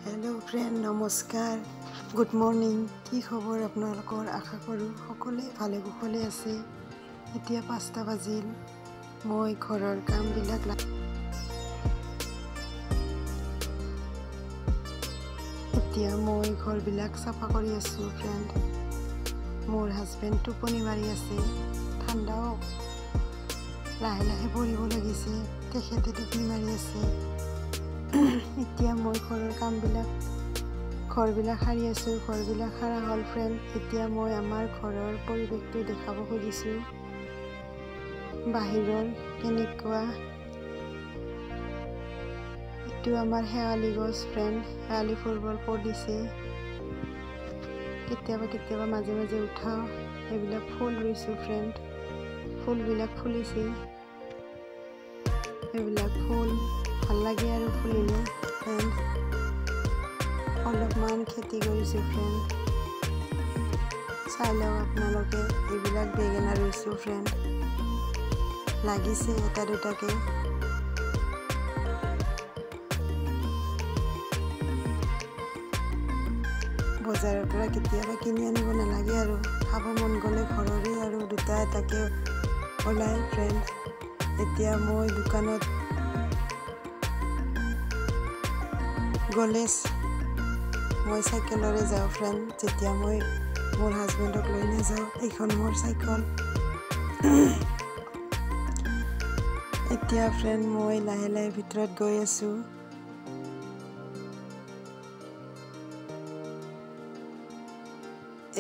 Hello' friend, নমস্কাৰ, good morning. কি খবৰ আপোনালোকৰ? আশা কৰোঁ সকলোৱে ভালে কুশলে আছে। এতিয়া 5টা বাজিল। মই ঘৰৰ কামবিলাক এতিয়া মই ঘৰবিলাক চাফা কৰি আছোঁ ফ্ৰেণ্ড। মোৰ হাজবেণ্ড টোপনি মাৰি আছে। ঠাণ্ডাও লাহে লাহে পৰিব লাগিছে, তেখেতে টোপনি মাৰি আছে। এতিয়া মই ঘৰৰ কামবিলাক, ঘৰবিলাক সাৰি আছোঁ। ঘৰবিলাক সাৰা হ'ল ফ্ৰেণ্ড। এতিয়া মই আমাৰ ঘৰৰ পৰিৱেশটো দেখাব খুজিছোঁ, বাহিৰৰ কেনেকুৱা। এইটো আমাৰ শেৱালি গছ ফ্ৰেণ্ড। শেৱালি ফুলবোৰ পৰিছে, কেতিয়াবা কেতিয়াবা মাজে মাজে উঠাওঁ। এইবিলাক ফুল ৰুইছোঁ ফ্ৰেণ্ড, ফুলবিলাক ফুলিছে। এইবিলাক ফুল ভাল লাগে আৰু ফুলিলে ফ্ৰেণ্ড। অলপমান খেতি কৰিছোঁ ফ্ৰেণ্ড, চাই লওক আপোনালোকে। এইবিলাক বেঙেনা ৰুইছোঁ ফ্ৰেণ্ড, লাগিছে এটা দুটাকে। বজাৰৰ পৰা কেতিয়াবা কিনি আনিব নালাগে আৰু, খাব মন গ'লে ঘৰৰে আৰু দুটা এটাকে ওলায় ফ্ৰেণ্ড। এতিয়া মই দোকানত গ'লে মই চাইকেলৰে যাওঁ ফ্ৰেণ্ড, যেতিয়া মই মোৰ হাজবেণ্ডক লৈ নাযাওঁ। এইখন মোৰ চাইকেল। এতিয়া ফ্ৰেণ্ড মই লাহে লাহে ভিতৰত গৈ আছোঁ।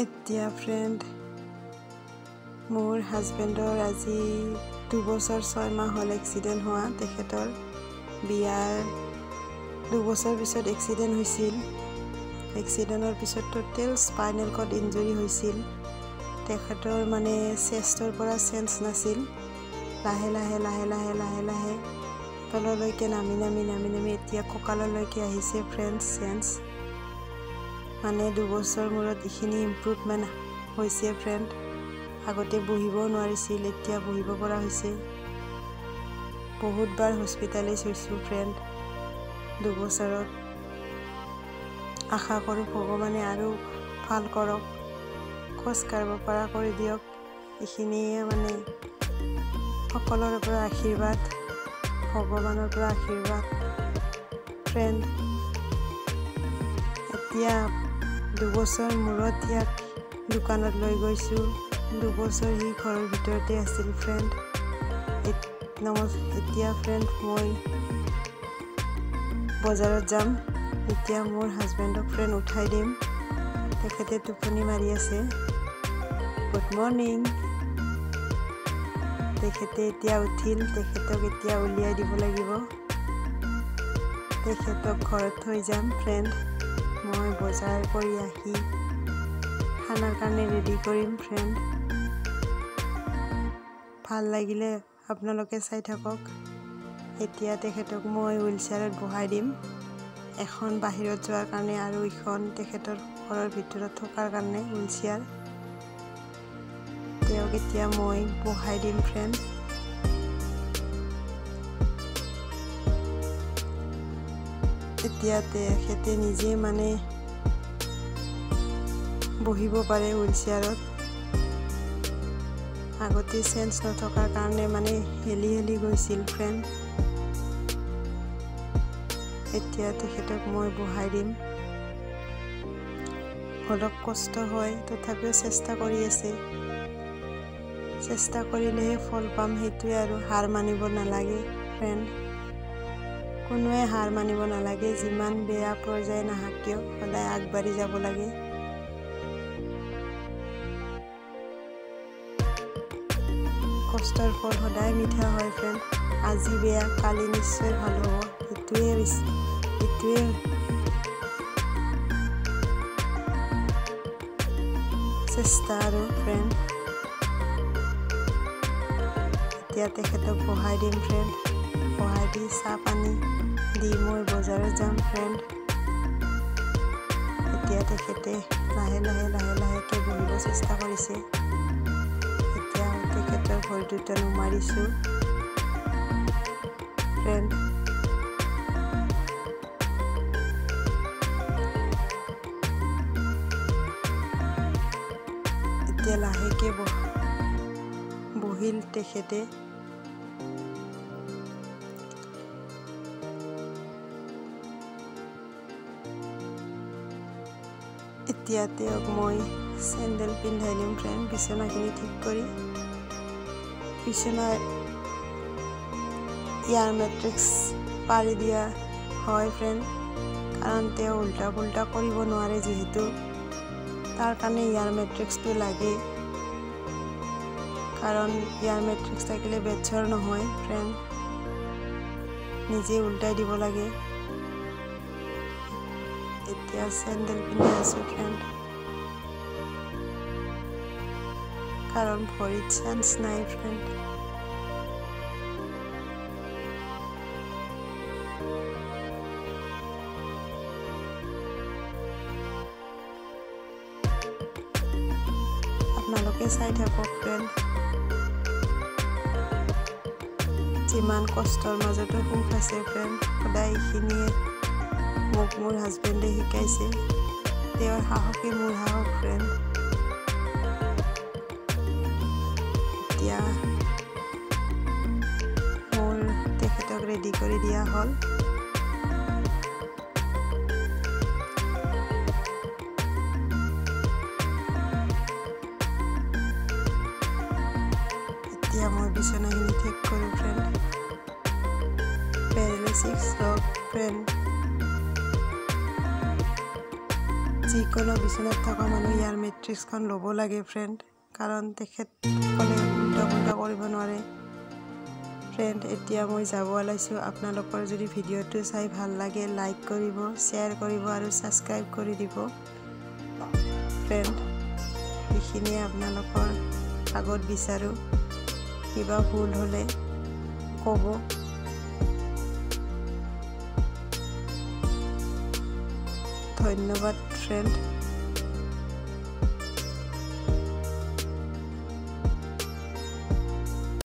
এতিয়া ফ্ৰেণ্ড মোৰ হাজবেণ্ডৰ আজি 2 বছৰ 6 মাহ হ'ল এক্সিডেণ্ট হোৱা। তেখেতৰ বিয়াৰ 2 বছৰ পিছত এক্সিডেণ্ট হৈছিল। এক্সিডেণ্টৰ পিছত টোটেল স্পাইনেল কৰ্ড ইঞ্জুৰি হৈছিল। তেখেতৰ মানে চেষ্টৰ পৰা চেঞ্চ নাছিল। লাহে লাহে লাহে লাহে লাহে লাহে তললৈকে নামি নামি নামি নামি এতিয়া কঁকাললৈকে আহিছে ফ্ৰেণ্ড চেঞ্চ। মানে 2 বছৰ মূৰত এইখিনি ইম্প্ৰুভমেণ্ট হৈছে ফ্ৰেণ্ড। আগতে বহিবও নোৱাৰিছিল, এতিয়া বহিব পৰা হৈছে। বহুতবাৰ হস্পিটেলাইজ হৈছোঁ ফ্ৰেণ্ড 2 বছৰত। আশা কৰোঁ ভগৱানে আৰু ভাল কৰক, খোজ কাঢ়িব পৰা কৰি দিয়ক। এইখিনিয়ে মানে সকলোৰে পৰা আশীৰ্বাদ, ভগৱানৰ পৰা আশীৰ্বাদ ফ্ৰেণ্ড। এতিয়া 2 বছৰ মূৰত ইয়াক দোকানত লৈ গৈছোঁ। 2 বছৰ সি ঘৰৰ ভিতৰতে আছিল ফ্ৰেণ্ড। এতিয়া ফ্ৰেণ্ড মই বজাৰত যাম। এতিয়া মোৰ হাজবেণ্ডক ফ্ৰেণ্ড উঠাই দিম, তেখেতে টোপনি মাৰি আছে। Good morning. তেখেতে এতিয়া উঠিল, তেখেতক এতিয়া উলিয়াই দিব লাগিব। তেখেতক ঘৰত থৈ যাম ফ্ৰেণ্ড। মই বজাৰ কৰি আহি খানাৰ কাৰণে ৰেডি কৰিম ফ্ৰেণ্ড। ভাল লাগিলে আপোনালোকে চাই থাকক। এতিয়া তেখেতক মই হুইল চেয়াৰত বহাই দিম, এখন বাহিৰত যোৱাৰ কাৰণে আৰু ইখন তেখেতৰ ঘৰৰ ভিতৰত থকাৰ কাৰণে হুইল চেয়াৰ। তেওঁক এতিয়া মই বহাই দিম ফ্ৰেণ্ড। এতিয়া তেখেতে নিজে মানে বহিব পাৰে হুইল চেয়াৰত। আগতে চেঞ্চ নথকাৰ কাৰণে মানে হেলি হেলি গৈছিল ফ্ৰেণ্ড। এতিয়া তেখেতক মই বহাই দিম। অলপ কষ্ট হয়, তথাপিও চেষ্টা কৰি আছে। চেষ্টা কৰিলেহে ফল পাম, সেইটোৱে আৰু। হাৰ মানিব নালাগে ফ্ৰেণ্ড, কোনোৱে হাৰ মানিব নালাগে। যিমান বেয়া পৰ্যায় নাহক কিয়, সদায় আগবাঢ়ি যাব লাগে। কষ্টৰ ফল সদায় মিঠা হয় ফ্ৰেণ্ড। আজি বেয়া, কালি নিশ্চয় ভাল হ'ব। এইটোৱে চেষ্টা আৰু ফ্ৰেণ্ড। এতিয়া তেখেতক বহাই দিম ফ্ৰেণ্ড। বহাই দি চাহ পানী দি মই বজাৰত যাম ফ্ৰেণ্ড। এতিয়া তেখেতে লাহে লাহে লাহে লাহেকৈ বহিব চেষ্টা কৰিছে। এতিয়া তেখেতৰ ভৰি দুটা নুমাৰিছোঁ ফ্ৰেণ্ড। এতিয়া লাহেকৈ বহিল তেখেতে। এতিয়া তেওঁক মই চেণ্ডেল পিন্ধাই দিম ফ্ৰেণ্ড। বিচনাখিনি ঠিক কৰি বিচনাৰ এয়াৰ মেট্ৰিক্স পাৰি দিয়া হয় ফ্ৰেণ্ড, কাৰণ তেওঁ উল্টা পুল্টা কৰিব নোৱাৰে যিহেতু, তাৰ কাৰণে এয়াৰ মেট্ৰিক্সটো লাগে। কাৰণ এয়াৰ মেট্ৰিক্স থাকিলে বেডছৰ নহয় ফ্ৰেণ্ড, নিজে উল্টাই দিব লাগে। এতিয়া চেণ্ডেল পিন্ধি আছোঁ ফ্ৰেণ্ড, কাৰণ ভৰিত চান্স নাই ফ্ৰেণ্ড। আপোনালোকে চাই থাকক ফ্ৰেণ্ড, যিমান কষ্টৰ মাজতো সুখ আছে ফ্ৰেণ্ড। সদায় এইখিনিয়ে মোক মোৰ হাজবেণ্ডে শিকাইছে, তেওঁৰ সাহসে মোৰ সাহস ফ্ৰেণ্ড। এতিয়া মোৰ তেখেতক ৰেডি কৰি দিয়া হ'ল। এতিয়া মই বিচনাখিনি ঠিক কৰোঁ ফ্ৰেণ্ড। পেৰালাইচিছ ৰোগ ফ্ৰেণ্ড, যিকোনো বিচনাত থকা মানুহ ইয়াৰ মেট্ৰিক্সখন ল'ব লাগে ফ্ৰেণ্ড, কাৰণ তেখেতসকলে উল্টা পুল্টা কৰিব নোৱাৰে ফ্ৰেণ্ড। এতিয়া মই যাব ওলাইছোঁ। আপোনালোকৰ যদি ভিডিঅ'টো চাই ভাল লাগে লাইক কৰিব, শ্বেয়াৰ কৰিব আৰু ছাবস্ক্ৰাইব কৰি দিব ফ্ৰেণ্ড। এইখিনিয়ে আপোনালোকৰ আগত বিচাৰোঁ, কিবা ভুল হ'লে ক'ব। ধন্যবাদ ফ্ৰেণ্ড।